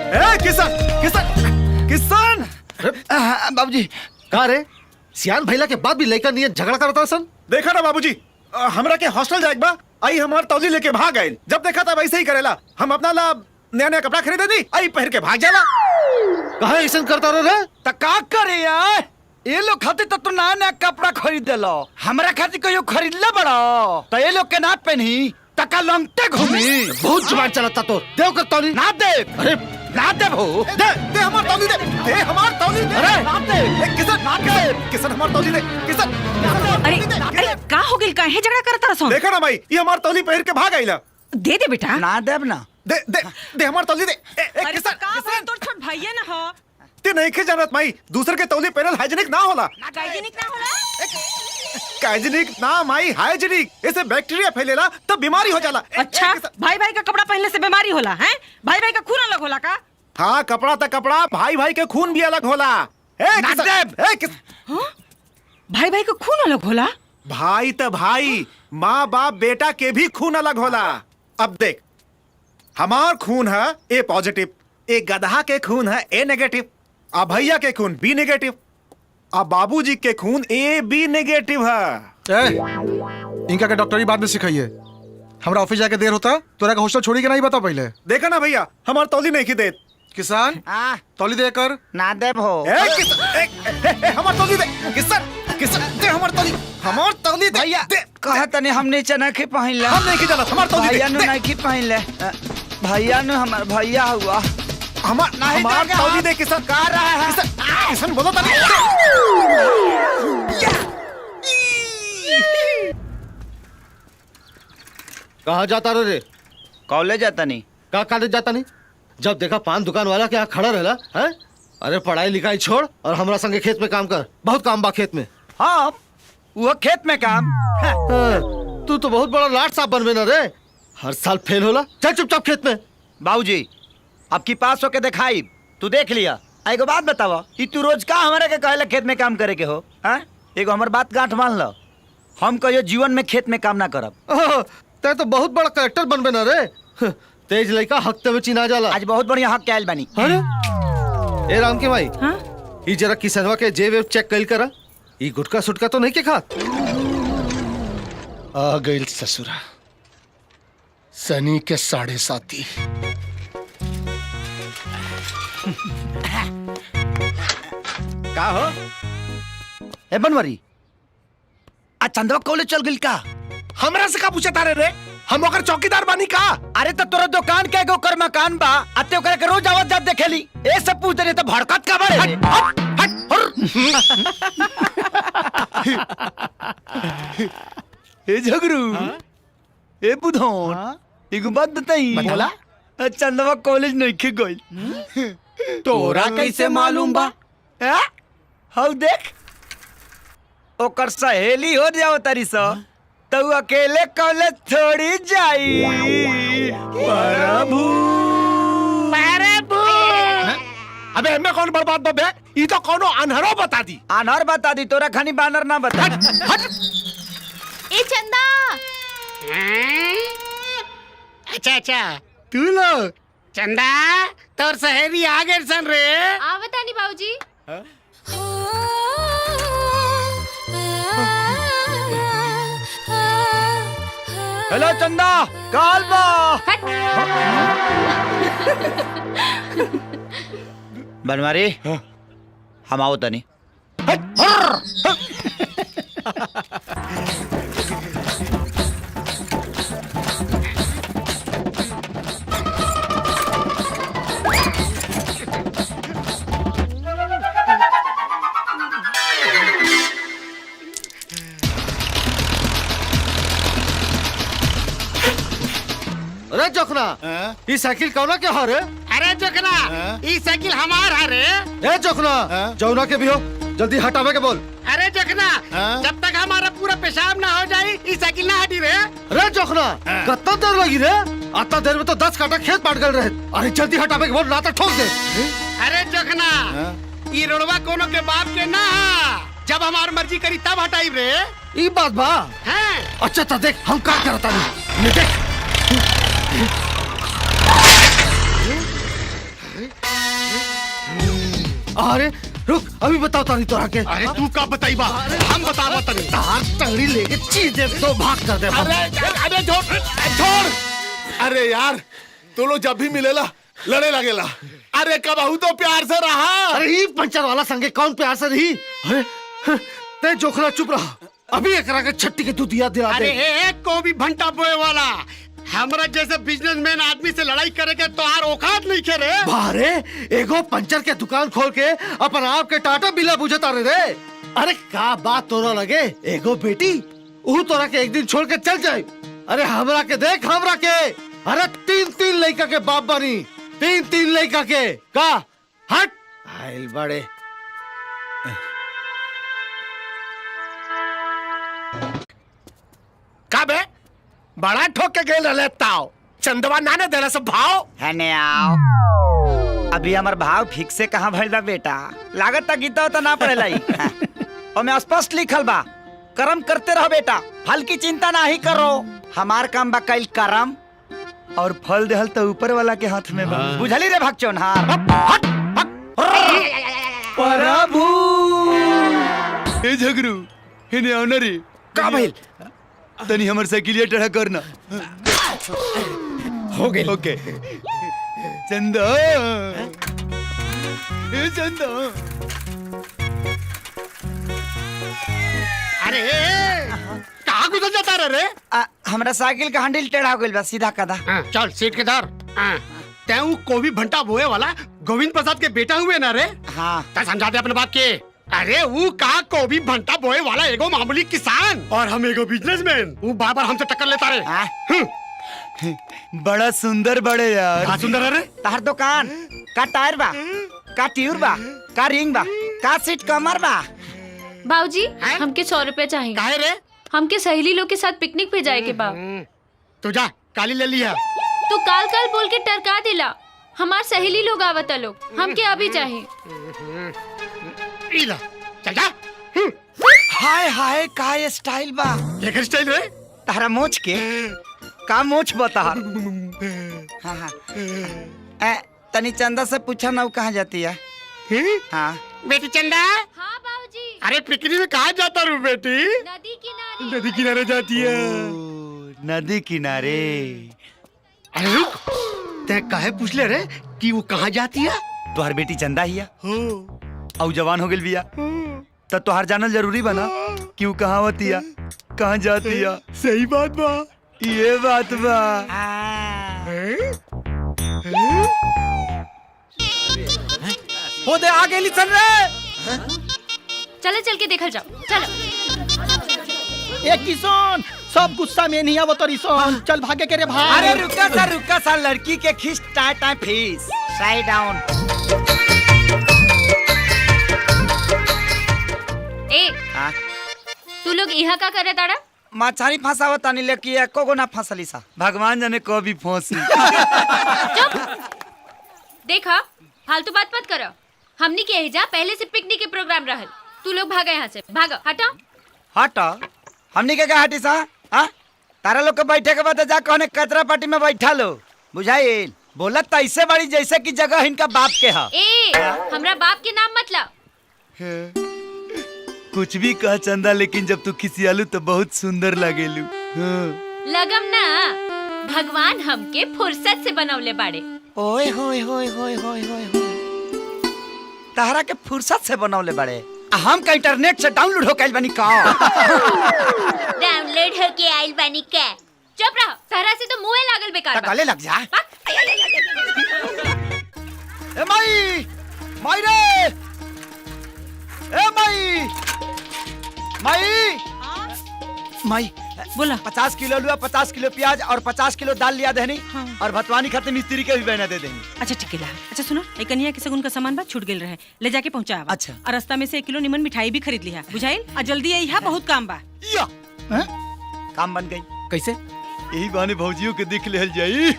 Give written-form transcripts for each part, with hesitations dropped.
ए किसान, किसान, किसान। बाबूजी। का रे, सियान भैला के बाद भी लइका नियन झगड़ा करता सन। देखा ना बाबूजी, हमरा के हॉस्टल जाए बा, आई हमार तौली लेके भाग आइल। जब देखा तब ऐसे ही करेला। हम अपना ला नया नया कपड़ा खरीदे दी, आई पहन के भाग जाला। काहे ऐसन करता रे? त का करे यार, ये लोग खातिर तो तू नया नया कपड़ा खरीद लो, हमरा खातिर कहियो खरीद ले बड़ो तो ये लोग के ना पहनी तका लंगटे घूमी। बहुत जुबान चलाता तो देव कर तौली। ना दे। अरे ना दे भो। दे दे हमार तौली दे, दे हमार तौली दे। अरे ना दे। ए, किसान, ना दे। किसान हमार तौली दे, किसान। अरे अरे का हो गेल, काहे झगड़ा करता रसन? देखा ना भाई, ये हमार तौली पहन के भाग आइला। दे दे बेटा। ना देब ना। दे दे दे हमार तौली दे। ए, ए, अरे किसान, का किसान। तोर छोट भाईये ना हो। ते नहीं के जानत माई, दूसर के तौली पहनल हाइजीनिक ना होला। हाइजीनिक ना होला? हाइजीनिक ना माई, हाइजीनिक। ऐसे बैक्टीरिया फैलेला तब बीमारी हो जाला। ए, अच्छा, ए, किसान। भाई भाई का कपड़ा पहनले से बीमारी होला हैं? भाई भाई का खून अलग होला का? हाँ, कपड़ा त कपड़ा, भाई भाई के खून भी अलग होला। ए, ना किसान, देब। ए, किसान। हाँ? भाई भाई का खून अलग होला? भाई त भाई, माँ बाप बेटा के भी खून अलग होला। अब देख, हमार खून है ए पॉजिटिव, ए गधा के खून है ए नेगेटिव, आ भैया के खून बी नेगेटिव, आ बाबूजी के खून ए बी नेगेटिव है। ए, इनका के डॉक्टरी बाद में सिखाइए। हमरा ऑफिस जाके देर होता, तोरा के हॉस्टल छोड़ी के नहीं बता पहले। देखा ना भैया, हमार तौली नहीं देत। किसान, तौली दे कर। ना देब हो। ए किसान, ए, ए, ए, हमार तौली दे। किसान, किसान दे हमार तौली, हमार तौली दे। भैया दे। कहा तने हम नीचे नहीं पहिनले। हम नहीं जानत, हमार तौली दे। भैया नु दे। नहीं पहिनले। भैया नु हमार भैया हुआ। हमार नहीं हमार देगा। तौली दे किसान। का रहा है? किसान, किसान बोलो तनी। कहाँ जाता रे रे? कॉलेज जाता नहीं। का कॉलेज जाता नहीं? जब देखा पान दुकान वाला के यहाँ खड़ा रहला है। अरे पढ़ाई लिखाई छोड़ और हमरा संगे खेत में काम कर, बहुत काम बा खेत में। हाँ, वो खेत में काम। हाँ, तू तो बहुत बड़ा लाट साहब बनबे ना रे, हर साल फेल होला। चल चुपचाप खेत में। बाबूजी अब की पास होके दिखाई, तू देख लिया। एगो बात बतावा, ई तू रोज का हमारे के कहेला खेत में काम करे के हो? हाँ, एगो हमर बात गांठ मान लो, हम कहियो जीवन में खेत में काम ना करब। ते तो बहुत बड़ा कलेक्टर बनबे ना रे। तेज लड़का हकते में चिना जाला। आज बहुत बढ़िया हक के आयल बानी। अरे ए राम के भाई, हाँ? ई जरा किसनवा के जेब वेब चेक कइल करा, ई गुटखा सुटका तो नहीं के खात? आ गइल ससुरा सनी के 7.5। का हो ए बनवरी, आ चंदवा कॉलेज चल गइल का? हमरा से का पूछे तारे रे, हम ओकर चौकीदार बानी का? अरे तो तोरा दुकान के एगो ओकर मकान बा, आते ओकरा के रोज आवत जात देखेली, ए सब पूछ रहे तो भड़कत का बारे? हट हट हुर। ए झगरू, ए बुधौन, एगो बात बताई? बताला। चंदवा कॉलेज नहीं खे गइल। तोरा कैसे मालूम बा? हौ देख, ओकर सहेली हो जाओ तारी स, तो उ अकेले कॉलेज थोड़ी जाई। प्रभु प्रभु। अबे हमें कौन बर्बाद बबे, ई तो कोनो अनहरो बता दी। अनहर बता दी, तोरा खानी बानर ना बता। हट। ए चंदा। अच्छा अच्छा, तू लोग चंदा तोर सहेली आ गए सन रे। आवता नहीं बाबूजी। हेलो चंदा, काल बा। बनवारी, हम आओ तनी। अरे जोखना, ई साइकिल कौना के हरे? अरे जोखना, ई साइकिल हमार हरे। ए जोखना, जौना के भी हो, जल्दी हटावे के बोल। अरे जोखना, जब तक हमारा पूरा पेशाब ना हो जाए ई साइकिल ना हटी रे। अरे जोखना, कितना देर लगी रे? अतना देर में तो 10 काटा खेत पाट गए रहे। अरे जल्दी हटावे के बोल, ना तो ठोक दे। अरे जोखना, ई रोडवा कोनो के बाप के ना, जब हमार मर्जी करी तब हटाई रे। ई बात बा। अच्छा तो देख हम का करता नहीं, देख। अरे रुक, अभी बताओ तानी तोरा के। अरे तू का बताईबा, हम बतावा तनी। तार टंगड़ी लेके चीज दे तो भाग कर दे। अरे अरे छोड़ छोड़। अरे यार तू लोग जब भी मिलेला लड़े लगेला। अरे कबहू तो प्यार से रहा। अरे ये पंचर वाला संगे कौन प्यार से रही? अरे ते जोखना चुप रहा, अभी एकरा के छट्टी के दूधिया दिला दे। अरे एक को भी भंटा बोए वाला हमरा जैसे बिजनेसमैन आदमी से लड़ाई करे के तोहार औकात नहीं खे रे। बारे एगो पंचर के दुकान खोल के अपन आप के टाटा बिला बुझता रे रे। अरे का बात तोरा लगे, एगो बेटी ऊ तोरा के एक दिन छोड़ के चल जाए। अरे हमरा के देख, हमरा के, अरे तीन तीन लड़का के बाप बनी, तीन तीन लड़का के का हट आइल बड़े। का बे बड़ा ठोक के गेल रहले ताव, चंदवा नाने देला सब भाव। है ने आओ, अभी हमार भाव फिक्स से कहाँ भइल बा बेटा? लागत गीता तो ना पढ़ेला ई। ओमे स्पष्ट लिखल बा, कर्म करते रहो बेटा, फल की चिंता ना ही करो। हमार काम बा कइल कर्म और फल देहल तो ऊपर वाला के हाथ में बा। बुझली रे भगचोनहार। प्रभु ए झगरू हिने आओ ना रे। का भइल? तनी हमर साइकिलिया टेढ़ा करना। हो गेल। ओके चंदा, ए चंदा। अरे कहाँ गुजर जाता रे रे? हमरा साइकिल का हैंडल टेढ़ा हो गेल बा, सीधा कदा। चल सीट के धर। तैं ऊ कोबी भंटा बोए वाला गोविंद प्रसाद के बेटा हुए ना रे? हाँ। तै समझा दे अपने बाप के। अरे वो का कोबी भंटा बोए वाला एगो मामूली किसान और हम एगो बिजनेसमैन, वो बार बार हमसे टक्कर लेता रे। बड़ा सुंदर बड़े यार। का सुंदर है रे? तार दुकान का टायर बा, का ट्यूर बा, का रिंग बा, का सीट कमर बा। बाबूजी हमके 100 रुपए चाहिए। काहे रे? हमके सहेली लोग के साथ पिकनिक पे जाए के बा। तू जा, काली ले लिया। तू काल काल बोल के टरका दिला। हमार सहेली लोग आवता लोग, हमके अभी चाहिए। इला चल जा। हाय हाय का स्टाइल बा। केकर स्टाइल रे? तारा मोछ के का मोछ बता। हाँ हाँ। ए तनी चंदा से पूछा ना वो कहाँ जाती है। हाँ बेटी चंदा। हाँ बाबूजी। अरे पिकनिक में कहाँ जाता रू बेटी? नदी किनारे। नदी किनारे जाती है। नदी किनारे। अरे रुक, ते काहे पूछ ले रे कि वो कहाँ जाती है? तुहार बेटी चंदा ही है और जवान हो गेल बिया, तो तुहार जानल जरूरी बना कि वो कहाँ होती है, कहाँ जाती है। सही बात बा, ये बात बा। हो दे आ गेली चल रे। चलो चल के देखल जाओ, चलो। ए किसान सब गुस्सा में नहीं आवत रिसन, चल भागे के रे भाई। अरे रुका सा रुका सा, लड़की के खींच टाई टाई फीस साइड डाउन। ए तू लोग यहाँ का करे ताड़ा? मछारी फंसावत तानी लेके एको गो ना फंसली सा, भगवान जाने कभी फंसी। चुप, देखा फालतू बात मत करो। हमनी के एहिजा पहले से पिकनिक के प्रोग्राम रहल, तू लोग भागा यहाँ से, भागा, हटो हटो। हमनी के का हटी सा? हाँ तारा लोग के बैठे के बाद जा कहने कचरा पार्टी में बैठा लो, बुझाइल? बोलत त ऐसे बड़ी जैसे कि जगह इनका बाप के हा। ए हमरा बाप के नाम मत ला। कुछ भी कह चंदा, लेकिन जब तू खिसियालू तो बहुत सुंदर लगेलू। हाँ। लगम ना, भगवान हमके फुर्सत से बनौले बाड़े। ओए होए होए होए होए होए होए, तारा के फुर्सत से बनौले बाड़े, हम का इंटरनेट से डाउनलोड हो गइल बानी का? डाउनलोड हो के आइल बानी का? चुप रहो, तारा से तो मुंह लागल बेकार बा। गले लग जा। ए माई, माई रे, ए माई, माई, माई बोला। 50 किलो आलू, 50 किलो प्याज और 50 किलो दाल लिया देनी। हाँ। और भतवानी खाते मिस्त्री के भी बहना दे देनी। अच्छा ठीक है। अच्छा सुनो, एक कन्या के सगुन का सामान बा छूट गेल रहे, ले जाके पहुंचा। अच्छा। और रास्ता में से 1 किलो निमन मिठाई भी खरीद लिया, बुझाइल? और जल्दी आई है, बहुत काम बा। या काम बन गई। कैसे? यही बहाने भौजियों के दिख लेल जाई।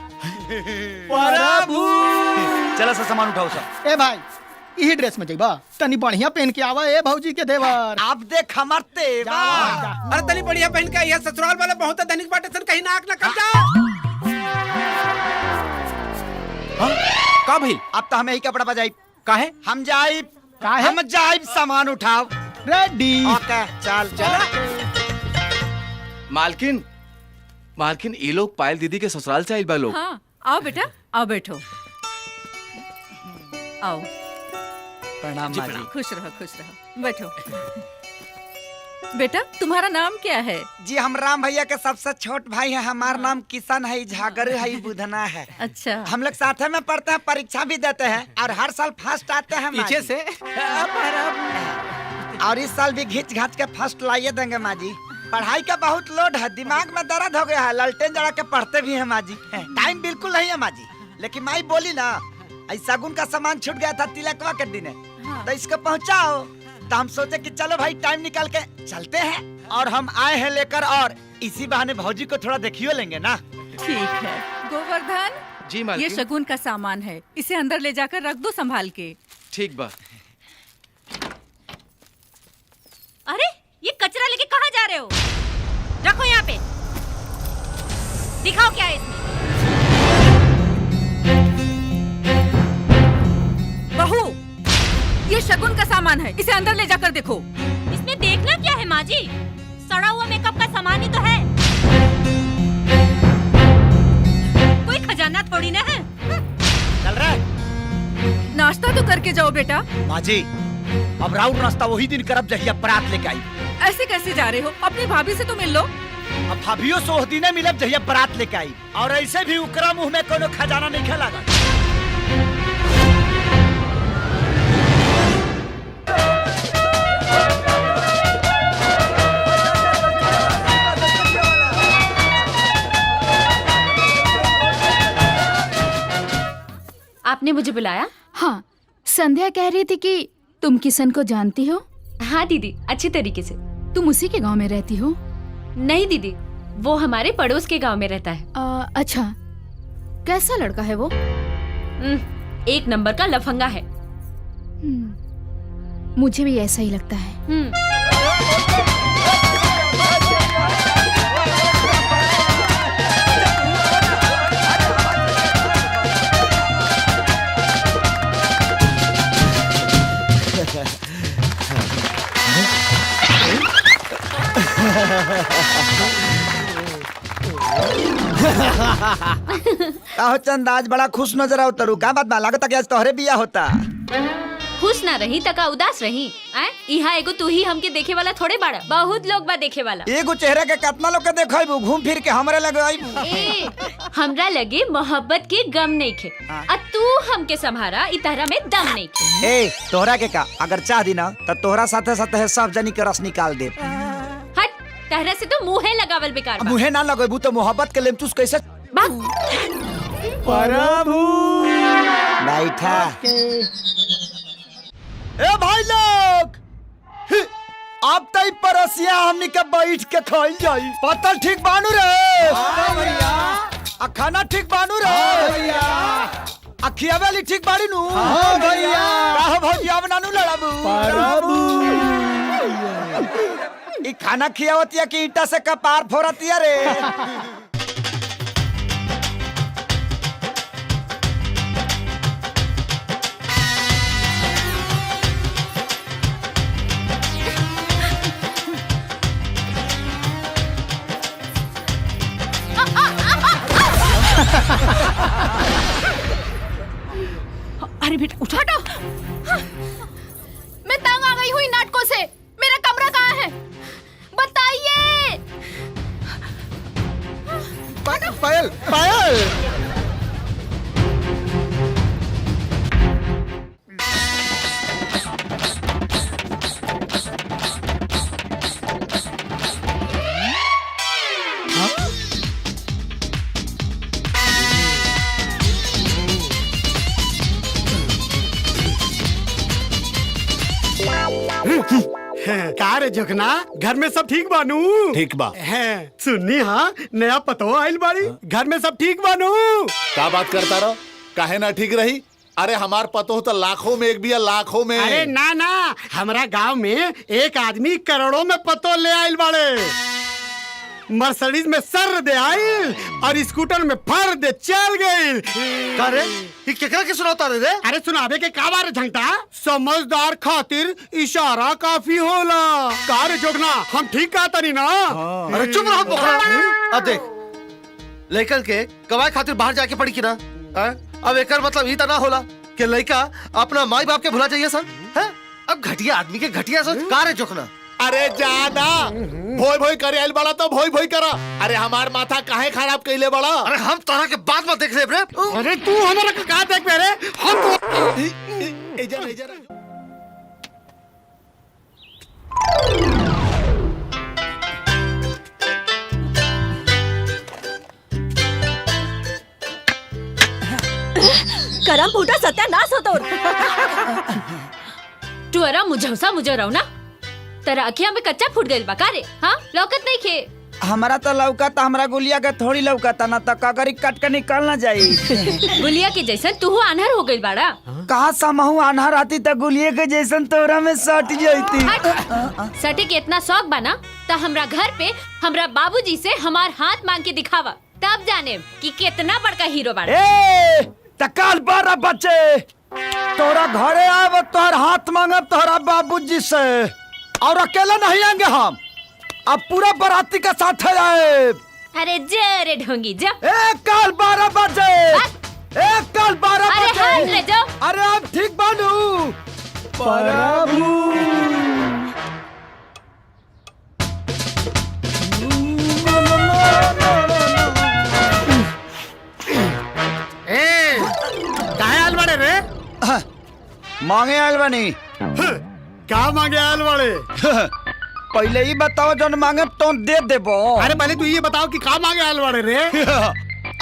प्रभु चलो सा सामान उठाओ सब। ए भाई यही ड्रेस में जाइबा, तनी बढ़िया पहन के आवा ए भौजी के देवर। आप देख हमार तेवर। अरे तनी बढ़िया पहन के आइया, ससुराल वाले बहुत धनिक बाटे सन, कहीं नाक ना कट जा। हां का भइल? अब तो हमें ही कपड़ा बजाई। काहे? हम जाई काहे? हम जाइब सामान उठाओ। रेडी। ओके चल चल। मालकिन, मालकिन ये लोग पायल दीदी के ससुराल से आइल बा लोग। हाँ आओ बेटा, आओ बैठो, आओ। प्रणाम माँ जी। खुश रहो, खुश रहो, बैठो। बेटा तुम्हारा नाम क्या है? जी हम राम भैया के सबसे छोट भाई हैं। हमारा नाम किशन है, झागर है, बुधना है। अच्छा। हम लोग साथ में पढ़ते हैं, परीक्षा भी देते हैं और हर साल फर्स्ट आते हैं माँ पीछे जी। से। और इस साल भी घिंच घाच के फर्स्ट लाइए देंगे माँ जी। पढ़ाई का बहुत लोड है, दिमाग में दर्द हो गया है, ललटेन जला के पढ़ते भी है माँ जी। टाइम बिल्कुल नहीं है माँ जी, लेकिन माई बोली ना सगुन का सामान छूट गया था तिलकवा के दिन, तो इसको पहुँचाओ। तो हम सोचे कि चलो भाई टाइम निकाल के चलते हैं और हम आए हैं लेकर, और इसी बहाने भौजी को थोड़ा देखियो लेंगे ना। ठीक है। गोवर्धन जी मालकिन। ये शगुन का सामान है, इसे अंदर ले जाकर रख दो संभाल के। ठीक बा। अरे ये कचरा लेके कहाँ जा रहे हो? रखो यहाँ पे, दिखाओ क्या है इसमें। बहू ये शगुन का सामान है, इसे अंदर ले जाकर देखो। इसमें देखना क्या है माँ जी, सड़ा हुआ मेकअप का सामान ही तो है, कोई खजाना थोड़ी ना है। चल रहा है। नाश्ता तो करके जाओ बेटा। माँ जी अब राउंड नाश्ता वही दिन करब जहिया बारात लेके आई। ऐसे कैसे जा रहे हो, अपनी भाभी से तो मिल लो। अब भाभियों से ओह दिने मिलब जहिया बारात लेके आई, और ऐसे भी उकरा मुंह में कोनो खजाना नहीं खेला। आपने मुझे बुलाया? हाँ, संध्या कह रही थी कि तुम किशन को जानती हो। हाँ दीदी, अच्छे तरीके से। तुम उसी के गांव में रहती हो? नहीं दीदी, वो हमारे पड़ोस के गांव में रहता है। अच्छा, कैसा लड़का है वो? एक नंबर का लफंगा है। मुझे भी ऐसा ही लगता है। काहो चंद आज बड़ा खुश नजर आओ तरु, का बात बा? लागता कि आज तोहरे बिया होता। खुश ना रही तका उदास रही। इहा एगो तू ही हमके देखे वाला थोड़े बाड़ा, बहुत लोग बा देखे वाला। एगो चेहरा के कितना लोग के देखबू, घूम फिर के हमरे लगे आईबू। ए, हमरा लगे मोहब्बत के गम नहीं खे, आ तू हमके संभारा इ तहरा में दम नहीं खे। ए तोहरा के का अगर चाह दी ना त तोहरा साथे साथे सब जनी के रस निकाल दे। हट, तहरा से तो मुँहे लगावल बेकार बा। मुँहे ना लगेबू तो मोहब्बत के लेमचूस कैसे? प्रभु बैठा। ए भाई लोग, अब तई परोसिया हमनी के बैठ के खाइल जाई। पतल ठीक बानू रे? हाँ भैया। आ खाना ठीक बानू रे? हाँ भैया। आ खियावेली ठीक बाड़ी नू? हाँ भैया। का भौजिया बनानू लड़ाबू? प्रभु ई खाना खियावतिया कि ईंटा से कपार फोड़तिया रे? अरे बेटा उठा। हटो, मैं तंग आ गई हूँ इन नाटकों से। मेरा कमरा कहाँ है बताइए? पायल, पायल। का रे जोखना, घर में सब ठीक बानू? ठीक बा। है सुननी, हाँ नया पतो आइल बाड़ी, घर में सब ठीक बानू? का बात करता रहो, काहे ना ठीक रही? अरे हमार पतो तो लाखों में एक भी है, लाखों में। अरे ना ना, हमारा गांव में एक आदमी करोड़ों में पतो ले आइल बाड़े। मर्सिडीज में सर दे आइल और स्कूटर में फर दे चल गइल। का रे, ई केकरा के सुनाता रे रे? अरे सुनावे के का बारे झंटा, समझदार खातिर इशारा काफी होला। का रे जोगना, हम ठीक कहा तनी ना? अरे चुप रहो पोखरा। अब देख लइकन के कमाए खातिर बाहर जाके पड़ी कि ना? अब एकर मतलब ई त ना होला कि लइका अपना माई बाप के भुला जाइए सन। हैं? अब घटिया आदमी के घटिया सोच। का रे जोखना? अरे जाना भोई भोई करे आइल बड़ा तो भोई भोई करा। अरे हमार माथा काहे खराब कइले बड़ा? अरे हम तोरा के बाद में देख लेब रे। अरे तू हमरा के का देख बे रे? हम तो इधर इधर। करम फूटा सत्यानाश हो तोर। टुअरा मुझौसा मुझे रहो ना, तेरा अखिया में कच्चा फूट गइल बा का रे? हां लौकत नहीं खे। हमरा तो लौकता, हमरा गुलिया के थोड़ी लौकता ना त कगरी कट के निकल ना जाई। गुलिया के जैसन तू आन्हर हो गइल बाड़ा। कहा समहू आन्हर आती त गुलिया के जैसन तोरा में सट जाती। सटे के इतना शौक बा ना त हमरा घर पे हमरा बाबूजी से हमार हाथ मांग के दिखावा, तब जाने कि कितना बड़का हीरो बाड़ा। ए तकाल 12 बजे तोरा घरे आब, तोहर हाथ मांगब तोहरा बाबूजी से, और अकेला नहीं आएंगे हम, अब पूरा बाराती का साथ है आए। अरे जा रे ढोंगी जा। एक काल 12 बजे, एक काल 12 बजे। अरे हाथ ले जाओ। अरे अब ठीक बानू प्रभु। ए काहे आयल बाड़े रे? मांगे आयल बानी। का मांगे आयल बाड़े? पहले ही बताओ, जौन मांगे तो दे देबो। अरे पहले तू ये बताओ कि का मांगे आयल बाड़े रे?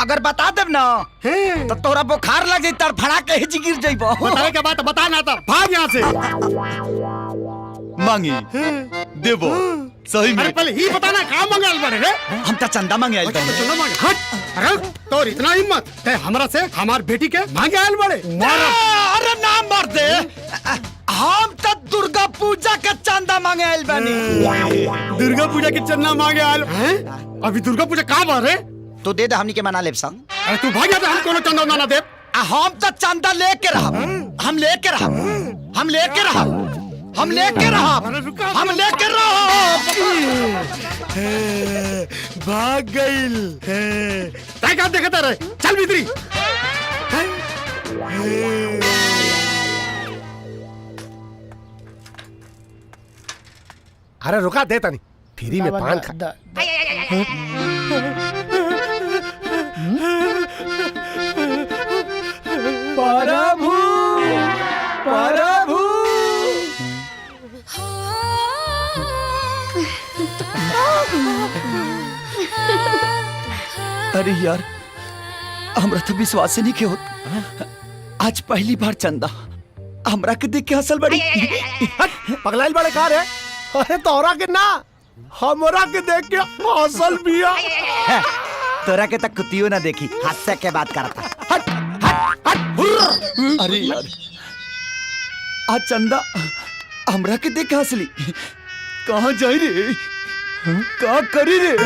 अगर बता देब ना तो तोरा बुखार लग जाई, तड़फड़ा के हिच गिर जाइबो। बताए के बात बता ना त भाग यहाँ से। मांगी देबो सही में? अरे पहले ही बता ना का मांगे आयल बाड़े रे? हम त चंदा मांगे आयल बाड़े। चंदा मांगे? हट। अरे तोर इतना हिम्मत ते हमरा से हमार बेटी के मांगे आयल बाड़े? अरे ना मर दे, हम तो दुर्गा पूजा के चंदा मांगे आयल बानी। दुर्गा पूजा के चंदा मांगे आयल? अभी दुर्गा पूजा का बार रे? तू दे दे, हमनी के मना लेब संग। अरे तू भाग जा, हम कोनो चंदा ना देब। आ हम तो चंदा लेके रहब, हम लेके रहब, हम लेके रहब, हम लेके रहब, हम लेके रहब। भाग गइल। तै का देखता रे? चल भीतरी। अरे रुका दे तनी, फ्री में पान खा। प्रभु प्रभु। अरे यार हमरा तो विश्वास नहीं के होत, आज पहली बार चंदा हमरा के देख के हंसल बड़ी। पगलाइल बड़े कार है। अरे तोरा के ना, हमरा के देख के हंसल बिया। तोरा के तक कुतियो ना देखी, हास्य के बात करता। हट हट हट। अरे यार आज चंदा हमरा के देख के हंसली, कहाँ जाई रे, का करी रे?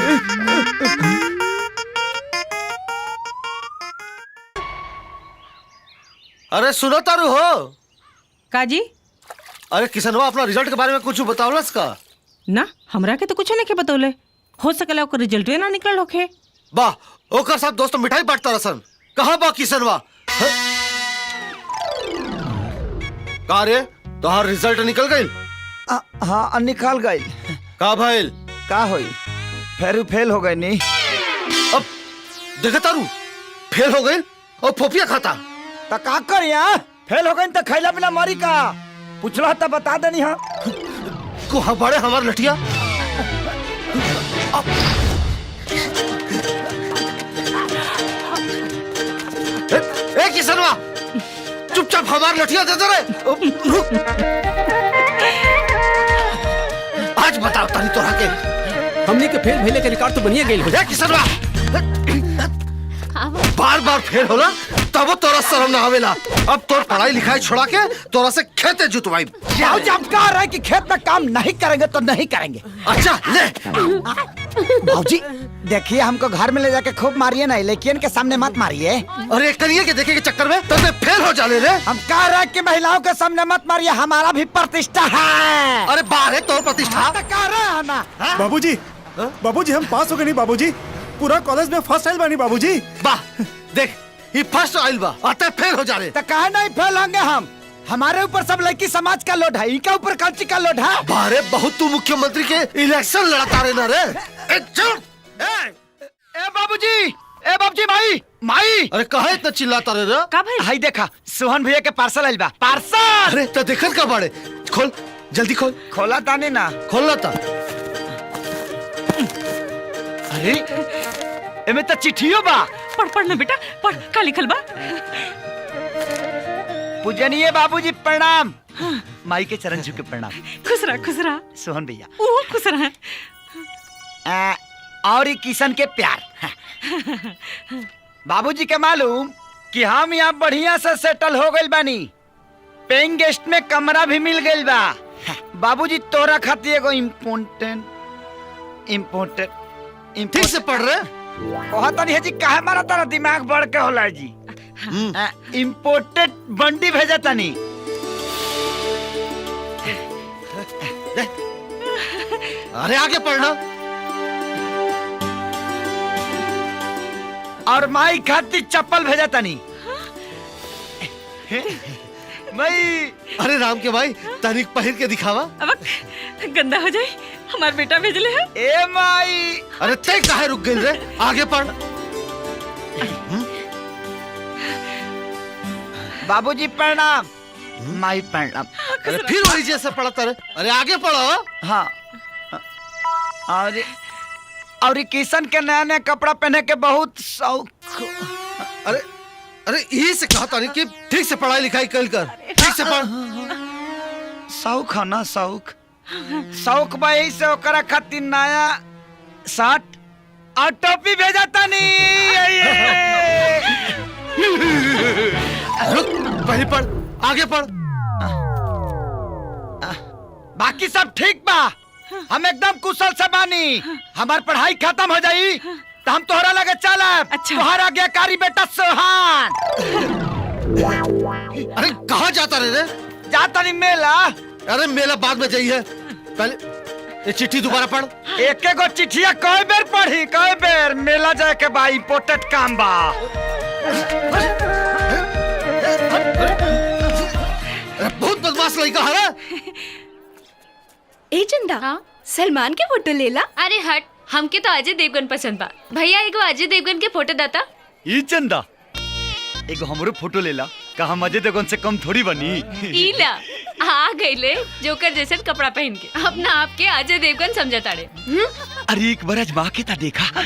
अरे सुनो तारू हो। काजी? अरे किसनवा अपना रिजल्ट के बारे में कुछ बतावलस का? ना हमरा के तो कुछ नहीं के बतौले, हो सकला ओकर रिजल्ट ना निकलल होखे। वाह, ओकर साथ दोस्त मिठाई बांटता रसन। कहाँ बा किसनवा? का रे तोहार रिजल्ट निकल गइल? हाँ निकल गइल। का भइल? का होई, फेरू फेल हो गई नी। अब देखे तारू फेल हो गइल और फोफिया खाता। त का कर यार, फेल हो गई त खैला बिना मरी का? पूछला त बता देनी। हां को बड़े हमार लठिया। ए किसनवा चुपचाप हमार लठिया दे दे रे। रुक, आज बताओ तारी तोरा के। हमनी के फेल भइले के रिकॉर्ड तो बनिए गेल हो। ए किसनवा बार बार फेल होला तब तोरा शर्म ना आवेला। अब तोर पढ़ाई लिखाई छोड़ा के तोरा से खेते जुतवाई। जब कह रहा है कि खेत में काम नहीं करेंगे तो नहीं करेंगे। अच्छा ले। भाजी देखिए हमको घर में ले जाके खूब मारिए ना, लेकिन के सामने मत मारिए। अरे करिए के देखे के चक्कर में तब फेल हो जाले रे। हम कह रहे कि महिलाओं के सामने मत मारिए, हमारा भी प्रतिष्ठा है। अरे बाहर है तो प्रतिष्ठा तो कह रहे हैं ना। बाबूजी, बाबूजी हम पास हो गए। नहीं बाबूजी, पूरा कॉलेज में फर्स्ट आइल बानी बाबूजी। वाह देख ये फर्स्ट आइल बा, आते फेल हो जा रहे। तो कहे नहीं फेल होंगे हम, हमारे ऊपर सब लड़की समाज का लोड है, इनके ऊपर कल्ची का लोड है। बारे बहुत तू मुख्यमंत्री के इलेक्शन लड़ता रहे ना रे। ए चल ए बाबूजी, ए बाबूजी माई माई। अरे काहे इतना चिल्लाता रे रे? का भाई? हाय देखा सोहन भैया के पार्सल आइल बा, पार्सल। अरे तो देखत का बाड़े, खोल जल्दी खोल। खोला ताने ना, खोलना ता। अरे एमे तो चिट्ठियो बा। पढ़ पढ़ ना बेटा पढ़, का लिखल बा? पूजनीय बाबूजी प्रणाम। हाँ। माई के चरण छू के प्रणाम। खुश रहा खुश रहा सोहन भैया। ओ खुश रहा। और ये किशन के प्यार। बाबूजी के मालूम कि हम यहाँ बढ़िया से सेटल हो गइल बानी, पेइंग गेस्ट में कमरा भी मिल गइल बा। बाबूजी तोरा खातिर एगो इम्पोर्टेंट इम्पोर्टेंट ठीक से पढ़ रहे कहता नहीं है जी, काहे मारा तारा दिमाग बढ़ के होला जी। इम्पोर्टेड बंडी भेजा तानी। अरे आगे पढ़ना। और माई खाती चप्पल भेजा तानी। माई। अरे राम के भाई तनिक पहिर के दिखावा। अब गंदा हो जाए, हमार बेटा भेजले है। ए माई। अरे ते काहे रुक गइल रे, आगे पढ़। बाबूजी प्रणाम। माई प्रणाम। अरे फिर वही जैसे पढ़ता रे। अरे आगे पढ़ो। हाँ और किशन के नया नया कपड़ा पहने के बहुत शौक। अरे अरे यही से कहता नहीं कि ठीक से पढ़ाई लिखाई कर कर, ठीक से पढ़। शौक है ना, शौक शौक भाई से ओकरा खातिर नया शर्ट और टोपी भेजा तानी। रुक पहले पढ़, आगे पढ़। बाकी सब ठीक बा, हम एकदम कुशल से बानी। हमार पढ़ाई खत्म हो जाई तो हम तोहरा लगे चलब। अच्छा। तोहरा आज्ञाकारी बेटा सोहान। अरे कहाँ जाता रे रे? जाता नहीं मेला। अरे मेला बाद में जाइए, पहले ये चिट्ठी दोबारा पढ़। एक एक चिट्ठिया कई बेर पढ़ी, कई बेर। मेला जाए के बा, इम्पोर्टेंट काम बा। बहुत बदमाश लड़का है। ए चंदा, हाँ? सलमान के फोटो लेला। अरे हट, हमके तो अजय देवगन पसंद बा। भैया एगो अजय देवगन के फोटो दाता। ई चंदा एगो हमरो फोटो लेला, का हम अजय देवगन से कम थोड़ी बनी। ई ला आ गइले जोकर जैसे कपड़ा पहन के अपना आप के अजय देवगन समझा ताड़े। अरे एक बार अजमा के ता देखा,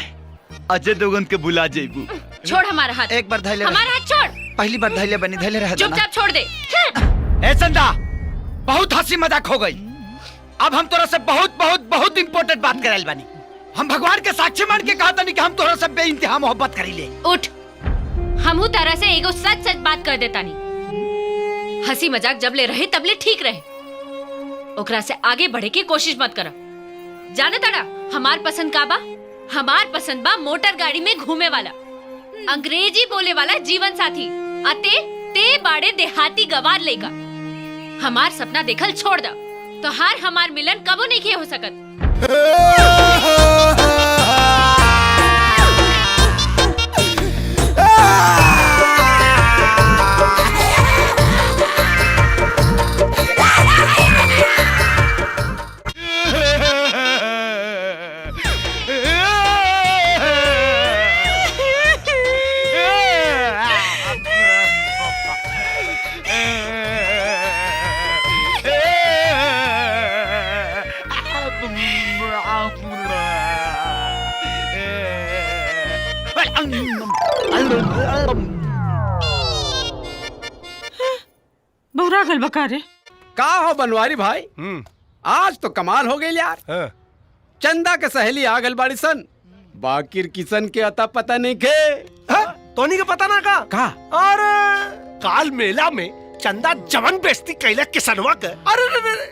अजय देवगन के बुला जेबू। छोड़ हमारा हाथ। एक बार धैले, हमारा हाथ छोड़। पहली बार धैले बनी, धैले रह। चुपचाप छोड़ दे। ए चंदा बहुत हंसी मजाक हो गई। अब हम तोरा से बहुत बहुत बहुत इम्पोर्टेंट बात कराइल बानी। हम भगवान के साक्षी मान के कहता नहीं कि हम तोरा से बेइंतहा मोहब्बत करीले। उठ, हमहू तारा से एगो सच सच बात कर देता नहीं। हंसी मजाक जब ले रहे तब ले ठीक रहे, ओकरा से आगे बढ़े की कोशिश मत कर। जाने तारा हमार पसंद का बा? हमार पसंद बा मोटर गाड़ी में घूमे वाला, अंग्रेजी बोले वाला जीवन साथी, अते ते बाड़े देहाती गवार लेगा। हमार सपना देखल छोड़ दा, तो हार हमार मिलन कबो नहीं हो सकत। बौरा गल बकारे। का हो बनवारी भाई, आज तो कमाल हो गई यार। हाँ। चंदा के सहेली आ गल बाड़ी सन, बाकिर किशन के अता पता नहीं के। हाँ? तोनी के पता ना का? का? अरे काल मेला में चंदा जवन बेइज्जती कैला किसनवा के। अरे रे रे,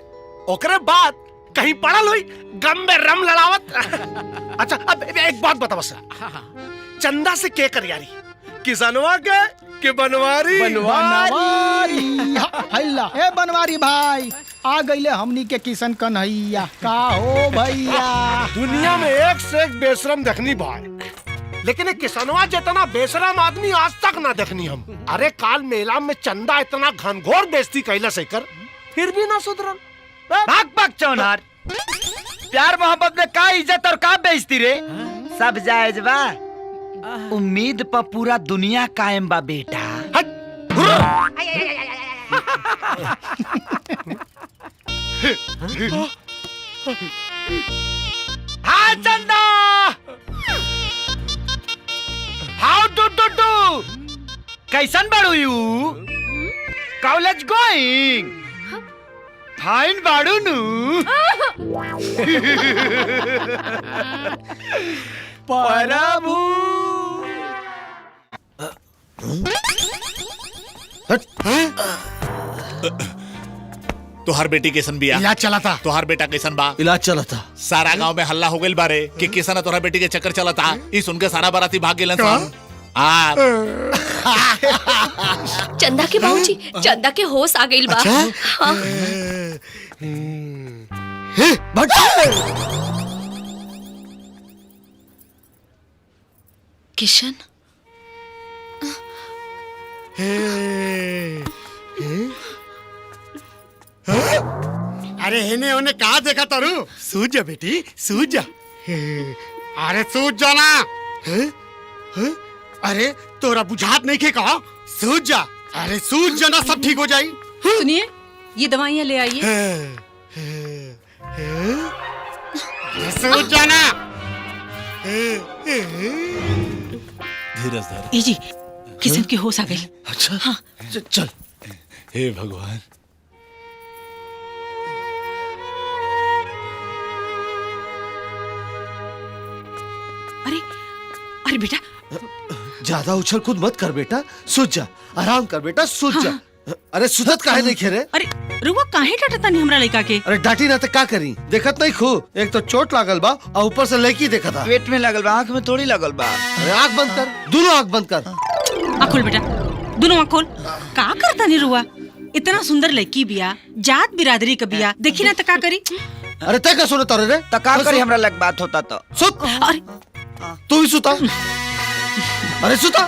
ओकरे बाद कहीं पड़ल हुई गम में रम लड़ावत। अच्छा अब एक बात बताओ सर, चंदा से के कर यारी, किसनवा के बनवारी? बनवारी हल्ला ए बनवारी भाई, आ गईले हमनी के किशन कन्हैया। का हो भैया, दुनिया में एक से एक बेशरम देखनी भाई, लेकिन किसनवा जितना बेशरम आदमी आज तक ना देखनी हम। अरे काल मेला में चंदा इतना घनघोर बेइज्जती कैला से कर, फिर भी ना सुधरल। भाग भाग चौनार, प्यार मोहब्बत में का इज्जत और का बेइज्जती रे, सब जायज बा। उम्मीद पर पूरा दुनिया कायम बा बेटा। हाँ चंदा, how do do do, कैसन बाड़ू you? College going fine बाड़ू नू? प्रभु तोहार बेटी कैसन बिया? इलाज चला था। तोहार बेटा कैसन बा? इलाज चला था। सारा गांव में हल्ला हो गइल बारे कि किसन तोहरा बेटी के चक्कर चला था। ई सुन के सारा बाराती भाग गेलन सन। आ चंदा के बाबूजी, चंदा के होश आ गइल बा। हाँ। किशन, अरे हेने होने कहा देखा तारू? सूझ जा बेटी, सूझ जा। अरे सूझ जाना। अरे तोरा बुझात नहीं खे कहा, सूझ जा। अरे सूझ जाना, सब ठीक हो जाई। सुनिए, ये दवाइयाँ ले आइए। सूझ जाना। धीरज धर। ए जी, किशन के होश आ गई। अच्छा हाँ। चल। हे भगवान। अरे अरे बेटा, ज्यादा उछल कूद मत कर बेटा, सूझ जा, आराम कर बेटा, सूझ जा। अरे सुधत काहे नहीं खेरे? अरे रुआ काहे डांटता नहीं हमरा लड़का के? अरे डांटी ना तो का करी, देखत नहीं खू, एक तो चोट लागल बा और ऊपर से लड़की देखत था। पेट में लागल बा, आंख में थोड़ी लागल बा। अरे आंख बंद कर, दोनों आंख बंद कर। आँख खोल बेटा, दोनों आँख खोल। का करता नहीं रुआ, इतना सुंदर लड़की बिया, जात बिरादरी का बिया, देखी ना तो का करी? अरे ते का सुनत रे? त का करी, हमरा लग बात होता तो सुत। अरे तू भी सुता। अरे सुता।